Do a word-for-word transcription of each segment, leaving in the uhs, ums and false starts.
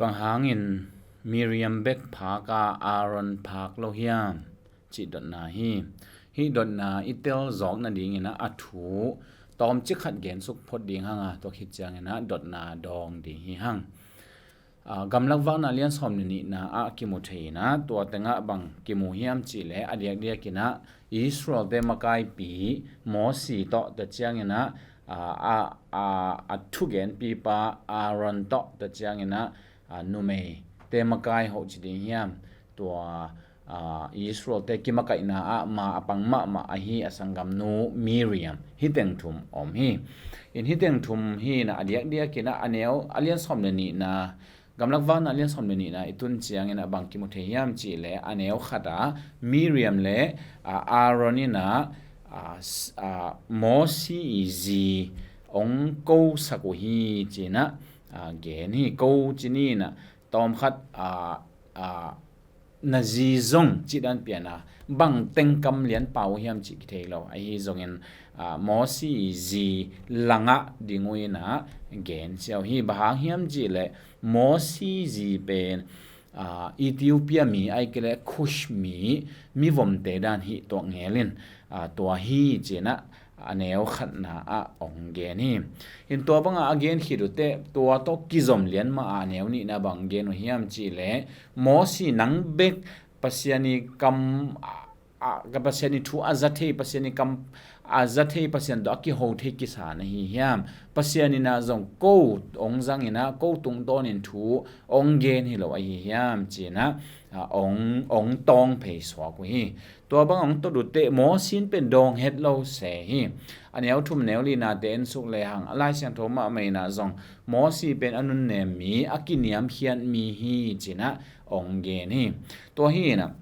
Bang hangin Miriam bek phak a, Aaron phak lo hiam? Cih dotna hi. Hih dotna i tel zawk nadingin ah a thu tawmcik khat gensuk phot ding hang a, tua khit ciangin ah dotna dawng ding hi hang. Aa, Gamlak Vakna lian sawm le nihna ah kimu thei in ah, tua tengah bang kimu hiam cih leh, a diakdiakin ah Israelte makaipi Mosi tawh, tua ciangin ah, aa, a, a, a thugenpipa Aaron tawh, tua ciangin ah, aa, numeite makai hoh ci ding hiam, tua, aa, Israelte kimakaihna ah ma a pang mahmah ahi a sanggamnu Miriam, hih teng thum om hi. In hih teng thum hi in ah, a diakdiakin ah a neu, a lian sawm le nihna, Gamlak Vakna lian sawm le nihna i tun ciangin ah bang kimu thei hiam cih leh, a neu khat ah Miriam le, aa, Aaron in ah, aa, s-, aa, Mosi i zi hong kosak uh hi ci-in ah, aa, gen hi. Ko ci ni in ah, tawmkhat, aa, aa, na zi zong cih dan pian a, bang teng kam lian pau hiam cih kithei lo. Ahi zongin, aa, Mosi i zi langah ding uh in ah gen siau hi. Bang hang hiam cih leh, Mosi zi pen, aa, Ethiopia mi, ahih kei leh Kush mi, mivomte dan hih tuak ngel in, aa, tua hi ci-in ah a neu khatna ah hong gen hi. In tua bangah a gen khit uh teh, tua tawh kizom lian mah a, a neu nihna bang gen uh hiam cih leh, Mosi nang bek Pasian i kam, a, a, Pasian i thu a za thei, Pasian i kam a za thei, Pasian tawh a kiho thei kisa na hi hiam? Pasian in ah zong ko hong zang in ah, ko tungtawnin thu hong gen hi lo ahi hiam ci-in ah, aa, hong, hong tawng phei suak uh hi. Tua bang hong tot uh teh, Mosi in pen dawng het lo se hi. A neu thum, neu linate en suk lehang, a Lai Siangtho mahmah in ah zong Mosi pen a nunnem mi, a kiniamkhiat mi hi ci-in ah hong gen hi. Tua hi in ah,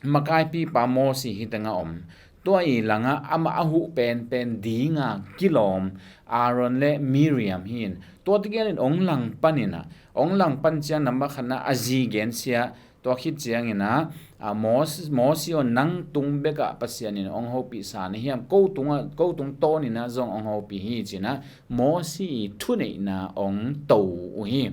makaipipa Mosi hih tengah om. Tua i langah amah a huh penpen dinga kilawm Aaron le Miriam hi in. Tua tegel in hong langpan in ah, hong langpan ciang, nambat khatna a zi gensia, tua khit ciangin ah, aa, Mos-, Mosi aw, nang tung bekah Pasian in hong hopihsa na hiam? Ko tungah, ko tungtawnin ah zong hong hopih hi ci-in ah Mosi i thuneihna hong to uh hi.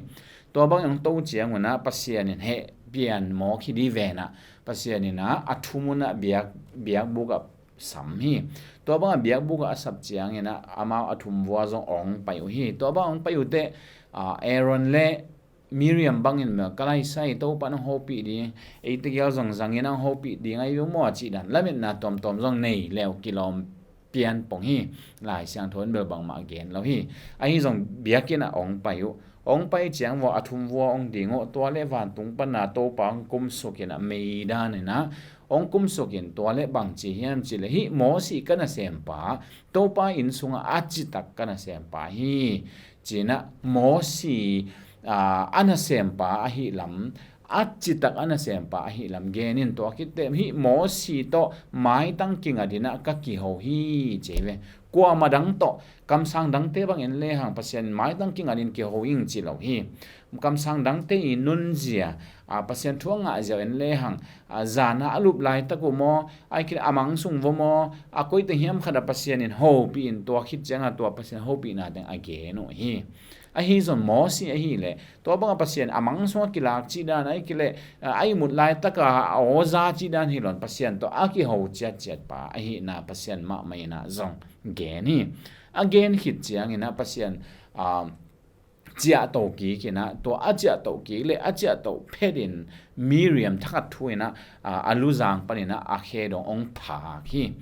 Tua bangin hong to ciangun ah Pasian in heh, pian mawk hi ding ven ah, Pasian in ah a thum un ah biak, biakbuk ah sam hi. Tua bangah biakbuk ah a sap ciangin ah amau a thum vua zong hong pai uh hi. Tua bang hong pai uh teh, aa, Aaron le Miriam bangin, "Mel ka laisai, Topa in hong hopih ding, ei tegel zong zangin hong hopih ding ahi uh maw," cih dan lametna tuamtuam zong nei leu kilawm pian pong hi. Lai Siangtho in bel bangmah gen lo hi. Ahi zong biakinn ah hong pai uh. Hong pai ciang vua, a thum vua hong ding uh, tua le vantung pana Topa hong kumsuk in ah, mei dan in ah hong kumsuk in, tua le bang ci hiam cih leh, "Hih Mosi ka nasempa, Topa inn sungah a citak ka nasempa hi," ci-in ah Mosi, aa, a nasempa ahih lam, a citak a nasempa ahih lam gen in, tua khit teh hih Mosi tawh maitang kingatin ah ka kiho hi ci hi ve. Kuamah dang tawh, kamsang dangte bangin lehang Pasian maitang kingatin kiho ing ci lo hi. Kamsang dangte i nunzia, aa, Pasian thu a ngahzia in lehang, aa, zan a a lup laitak uh maw, ahih kei leh a mang sung vua maw, a koiteng hiam khat ah Pasian in hopih in, tua khit ciangah tua Pasian hopihna teng a gen uh hi. Ahi zong Mosi ahih leh, tua bangah Pasian a mang sungah kilak cih dan, ahih kei leh, a, a ihmut laitak a a aw za cih dan hi lo in, Pasian tawh a kiho ciatciat pa ahihna Pasian mahmah in ah zong gen hi. A gen khit ciangin ah Pasian, a, ciahto kik in ah, tua a ciahto kik le a ciahto phet in Miriam thakhat thu in ah, a, a luzang panin ah a khe dong hong phak hi.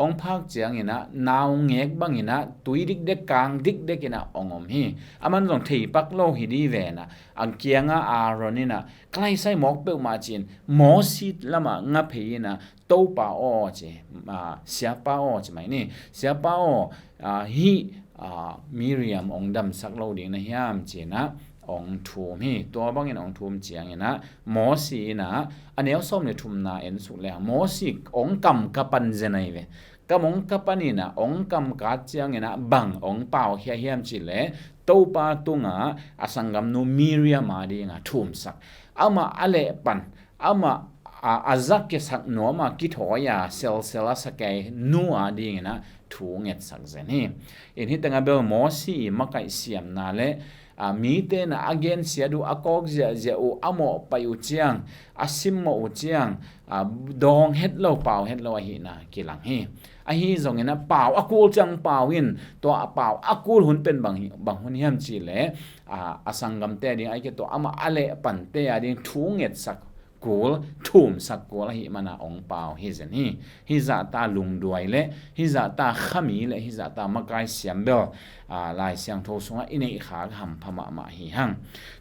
Hong phak ciangin ah naungek bangin ah tui dikdek, kang dikdek in ah hong om hi. Aman zong theipak lo hi ding ven ah, a kiangah Aaron in ah, "Ka laisai mawk peuhmah," ci-in, Mosi lamah nga phei in ah, "Topa aw," ci, aa, "Siapa aw," ci mai ni. "Siapa aw, aa, hih, aa, Miriam hong damsak lo ding na hiam?" ci-in ah hong thum hi. Tua bangin hong thum ciangin ah Mosi in ah, a neu sawm le thumna en suk lehang, Mosi hong kam ka pan zen ahi ve. Kam hong ka pan in ah, hong kam kat ciangin ah bang hong paukhia hiam cih leh, Topa tungah a sanggamnu Miriam a dingah thumsak, amah a lehpan, amah a, a zakiasak nuam a kithawi a selsel a sa kei nu a dingin ah thu ngetsak zen hi. In hih tengah bel Mosi i makaih siamna le, a, mite na a gensiat uh, a kawk ziahziah uh, a mawhpaih uh ciang, a simmawh uh ciang, a, dawng het lo, pau het lo ahihna kilang hi. Ahi zongin a pau a kul ciang pau in, tua a pau a kul hun pen bang, bang hun hiam cih leh, a, a sanggamte a ding, ahih kei leh tua amah a lehpante a ding thu ngetsak kul, thumsak kul ahih mana ong pau hi zen hi. Hih zahta lungduai le, hih zahta khami le, hih zahta makai siam bel, a, Lai Siangtho sungah i neih khak hampha mahmah hi hang.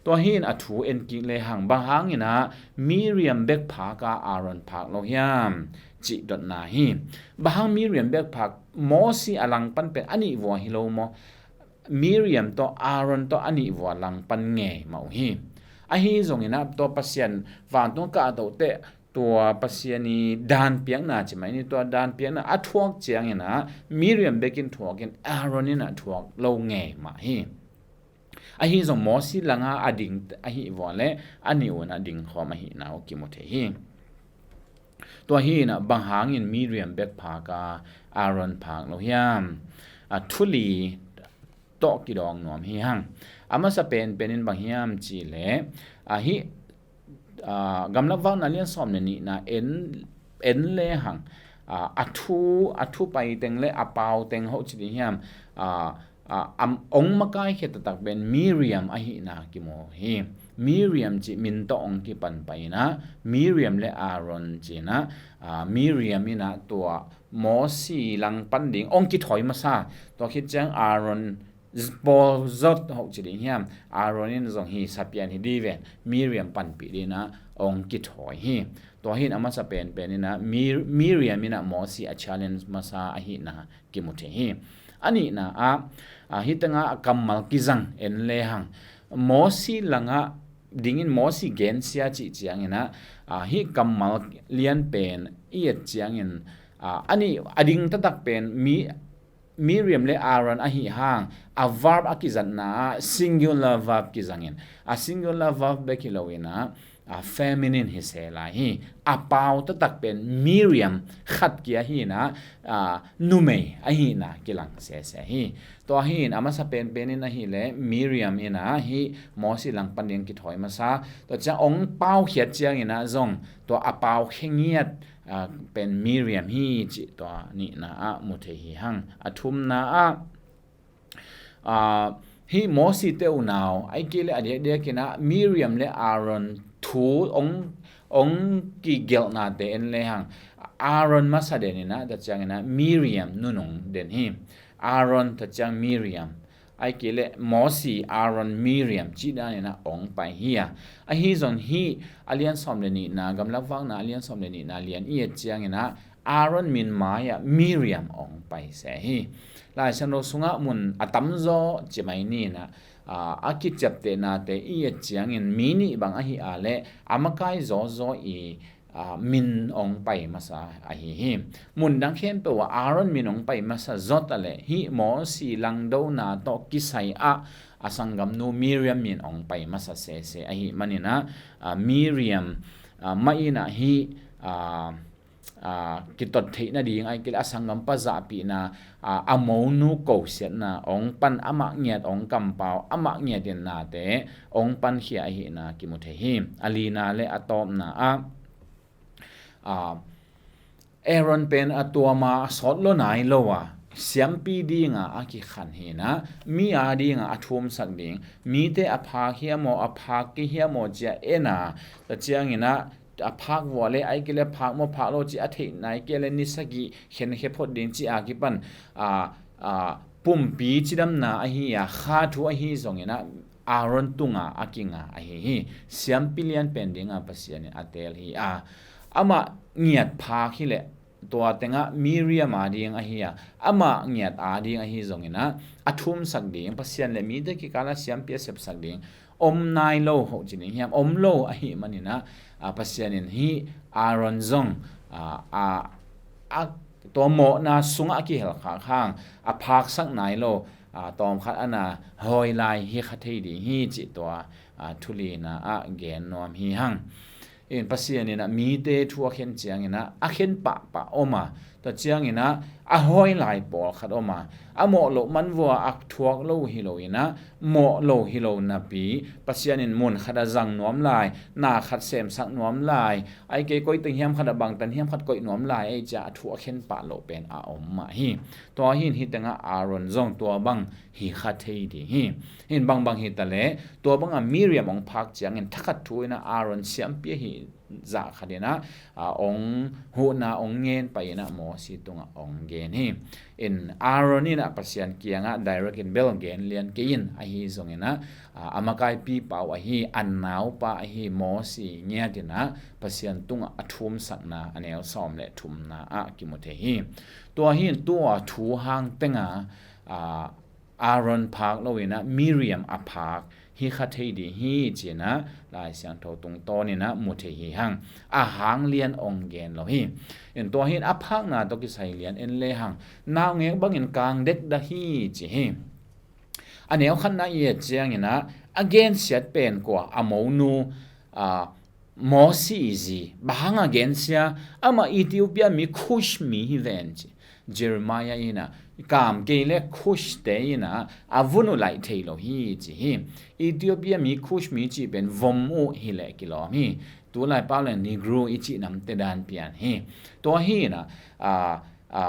Tua hi in a thu en kik le hang, bang hangin a Miriam bek phak a Aaron phak lo hiam cih dotna hi. Bang hang Miriam bek phak, Mosi a langpan pen a nih vua hi lo maw? Miriam tawh Aaron tawh a nih vua langpan ngei mah uh hi. Ahi zongin a tua Pasian vantung kahto teh tua Pasian i dan piakna ci mai ni, tua dan piakna a thuak ciangin a Miriam bekin thuakin Aaron in a thuak lo ngei mah hi. Ahi zong Mosi langa a ding ahih vua le a nih un a ding khawm ahihna uh kimu thei hi. Tua hi in a bang hangin Miriam bek phak a Aaron phak lo hiam? A, thu li tawh kidawng nuam hi hang. A masa penpen in bang hiam cih leh, a, hih, a, Gamlak Vakna lian sawm le nihna en, en le hang, a, a thu, a thu pai teng le a pau teng hoh ci ding hiam, a, a, am, ong makai khia taktak pen Miriam ahihna kimu hi. Miriam cih min tawh ong kipan pai in a, Miriam le Aaron ci in a, a, Miriam in a tua Mosi langpan ding ong kithawi masa, tua khit ciang Aaron pawl zot hoh ci ding hiam, Aaron in zong hi sapian hi di ven, Miriam panpih ding in a ong kithawi hi. Tua hi in a masa penpen in a Mir-, Miriam in a Mosi a challenge masa ahihna kimu thei hi. A nihna ah, a, hih tengah a kammal kizang en le hang, Mosi langah dingin Mosi gensia cih ciangin a, a, hih kammal lian pen i et ciangin, a, a nih a ding taktak pen mi, Miriam le Aaron ahi hang, a verb a kizatna ah singular verb kizangin, a singular verb bek hi lo in a, a, feminine hi se lai hi. A pau taktak pen Miriam khat kia hi in a, a, numei ahihna kilang sese hi. Tua hi in a masa penpen in ahih leh Miriam in a hih Mosi langpan ding kithawi masa, tua ciang ong paukhiat ciangin a zong tua a pau khe ngiat, a, pen Miriam hi cih tua nihna ah mu thei hi hang. A thumna ah, a, hih Mosi te unau, ahih kei leh a diakdiak in a Miriam le Aaron thu ong, ong kigelhnate en le hang, Aaron masa den in a, tua ciangin a Miriam nunung den hi. Aaron tua ciang Miriam, ahih kei leh Mosi, Aaron, Miriam cih dan in a ong pai hi a. Ahi zong hih a lian sawm le nihna, Gamlak Vakna a lian sawm le nihna lian i et ciangin a Aaron min mai ah Miriam ong pai se hi. Lai Siangtho sungah mun a tamzaw ci mai ni in a, a, a kiciaptehnate i et ciangin mi nih bang ahi a leh a makai zawzaw i, a, min ong pai masa ahi hi. Mun dang khempeuh ah Aaron min ong pai masa zot a leh hih Mosi langdona tawh kisai ah a sanggamnu Miriam min ong pai masa sese ahih manin a, a, Miriam, a, mah in a hih, a, a, kitot theih nading ahih kei leh a sanggampa zahpihna, a, a monu kosiatna ong pan, amah ngiat ong kampau, amah ngiat in nate ong pankhia ahihna kimu thei hi. A lina le a tawpna ah, a, Aaron pen a tuama a sawt lo nai lo a, siampi dinga a kikhan hi in a, mi a dinga a thumsak ding, mite a phak hiam aw, a phak kei hiam aw ci a en a, tua ciangin a, a phak vua le ahih kei leh phak maw phak lo ci a theih nai kei leh ni sagih khenkhe phot ding ci a kipan, a, a, pumpi cidamna ahi a, kha thu ahi zongin a Aaron tunga a kinga ahi hi. Siampi lian pen dinga Pasian in a teel hi a, amah ngiat phak hi leh tua tengah Miriam a ding ahi a, amah ngiat a ding ahi zongin a, a thumsak ding, Pasian le mite kikal a siampi a sepsak ding om nai lo hoh ci ding hiam, om lo ahih manin a, a, Pasian in hih Aaron zong, a, a, a, tua mawhna sungah a kihel khak hang, a phaksak nai lo, a, tawmkhat a na hawi lai hi kha thei ding hi cih tua, a, thu lina ah gen nuam hi hang. In Pasian in a mite thu a khen ciangin a, a khen pahpah om a, Tua ciangin ah a hawi lai pawlkhat om a, a mawh loh man vua a thuak lo hi lo in ah, mawh lo hi lo napi Pasian in mun khat a zang nuam lai, na khat semsak nuam lai, ahih kei koi teng hiam khat a bangtan hiam khat koih nuam lai, ei cia a thu a khen pah loh pen a om mah hi. Tua hi in hih tengah Aaron zong tua bang hi kha thei ding hi. Hih in bangbang hi ta leh tua bangah Miriam hong phak ciangin thakhat thu in ah Aaron siampi ahi zah khat in ah, a, hong huhna hong ngen pai in ah Mosi tungah hong gen hi. In Aaron in ah Pasian kiangah direct in bel gen lian kei in, ahi zongin ah, a, a makaipipa uh ahi, a naupa ahi Mosi ngiat in ah Pasian tungah a thumsakna a neu sawm le thumna ah kimu thei hi. Tua hi in tua thu hang tengah, a, Aaron phak lo in ah Miriam a phak hi kha thei ding hi ci in ah Lai Siangtho tungtawn in ah mu thei hi hang. A hang lian hong gen lo hi. In tua hi in a phakna tawh kisai lian en le hang, naungek bangin kang dekdah hi ci hi. A neu khatna i et ciangin ah a gensiat pen kua, a monu, a, Mosi i zi, bang hang a gensia, amah Ethiopia mi Kush mi hi ven ci. Jeremiah in ah kam kei le Kush te in ah a vun uh laih thei lo hi ci hi. Ethiopia mi Kush mi cih pen vom uh hi leh kilawm hi. Tulai pau le Negro i cih namte dan pian hi. Tua hi in ah, a, a,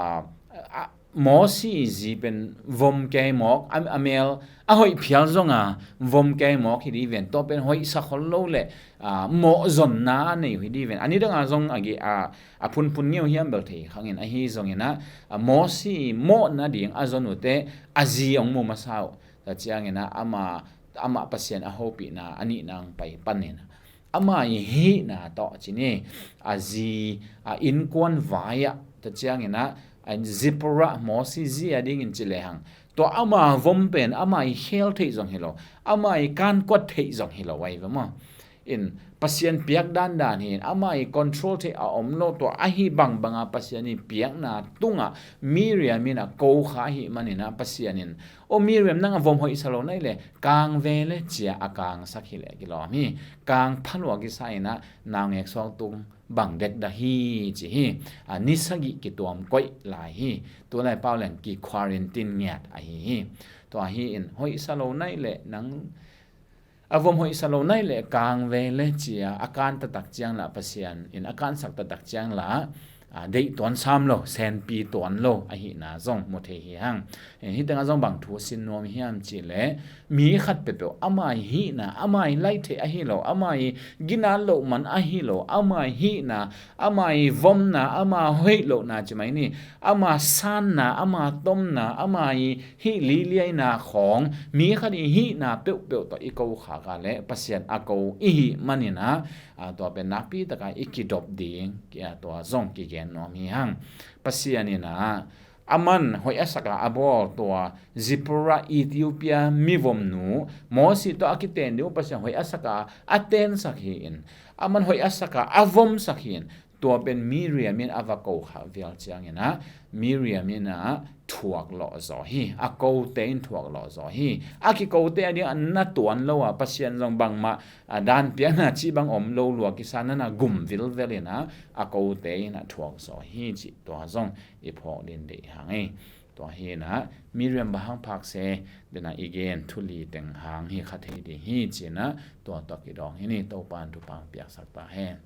a, Mosi i zi pen vom kei mawk, a, a mel a hoih phial zonga vom kei mawk hi ding ven, tua pen hoih sa khol lo le, a, mawhzonna a nei uh hi ding ven. A ni danga zong a gi, a, a phunphun ngeu hiam bel thei khangin, ahi zongin ah, a, Mosi mawhna ding a zon uhte a zi hong mu masa uh. Tua ciangin ah ama, amah Pasian a hopihna a nihna hong pai panin ama i hihna tawh ci ni, a zi, a innkuan vai ah, tua ciangin ah, a Zipporah, Mosi zi a dingin ci lehang, tua ama vom pen ama i khel theih zong hi lo, ama i kankuat theih zong hi lo ahi ve maw. In Pasian piak dandan hi in, ama i control theih a om lo, tua ahi bangbanga Pasian i piakna tungah Miriam in a ko kha ahih manin ah Pasian in, "O Miriam, nang a vom hoih sa lo na hih leh kang ve le," cia a kangsak hi leh kilawm hi. Kang pha lua kisa in ah naungek suak tung bang dekdah hi ci hi. A, ni sagih kituam koih lai hi. Tulai pau leng ki quarantine ngiat ahi hi. Tua hi in hoih sa lo na hih leh nang a vom hoih sa lo na hih leh kang ve le cia a kan taktak ciang lah Pasian in a kansak taktak ciang lah, a, deih tuan sam lo, senpi tuan lo ahihna zong mu thei hi hang. Hih tengah zong bang thu sin nuam hiam cih leh, mi khat peuhpeuh ama i hihna, ama i laih theih ahi lo, ama i ginat loh man ahi lo, ama i hihna, ama i vomna, ama hoih lohna ci mai ni, ama sanna, ama tomna, ama i hih liliaina khawng, mi khat i hihna peuhpeuh tawh i ko khak a leh Pasian a ko i hih manin ah, a, tua pen nakpi taka i kidop ding, ki, a, tua zong kigen nuam hi hang. Pasian in ah, aman hoih a saka a bawl tua Zipporah Ethiopia mivomnu, Mosi tawh a kiten ding uh Pasian hoih a saka a tensak hi in, aman hoih a saka a vomsak hi in, tua pen Miriam in a va ko khak vial ciangin ah, Miriam in ah thuak lawh zaw hi, a kote in thuak lawh zaw hi. A kikote a ding a na tuan lo a, Pasian zong bangmah, a, dan piakna cih bang om lo lua kisa na na gum vilvel in ah, a kote in ah thuak zaw hi cih tua zong i phawk ding deih hang hi. Tua hi in ah Miriam bang hang phak se, den ah i gen thu li teng hang hi kha thei ding hi ci in ah tua tawh kidawng hi ni. Topa in thupha piaksak ta hen.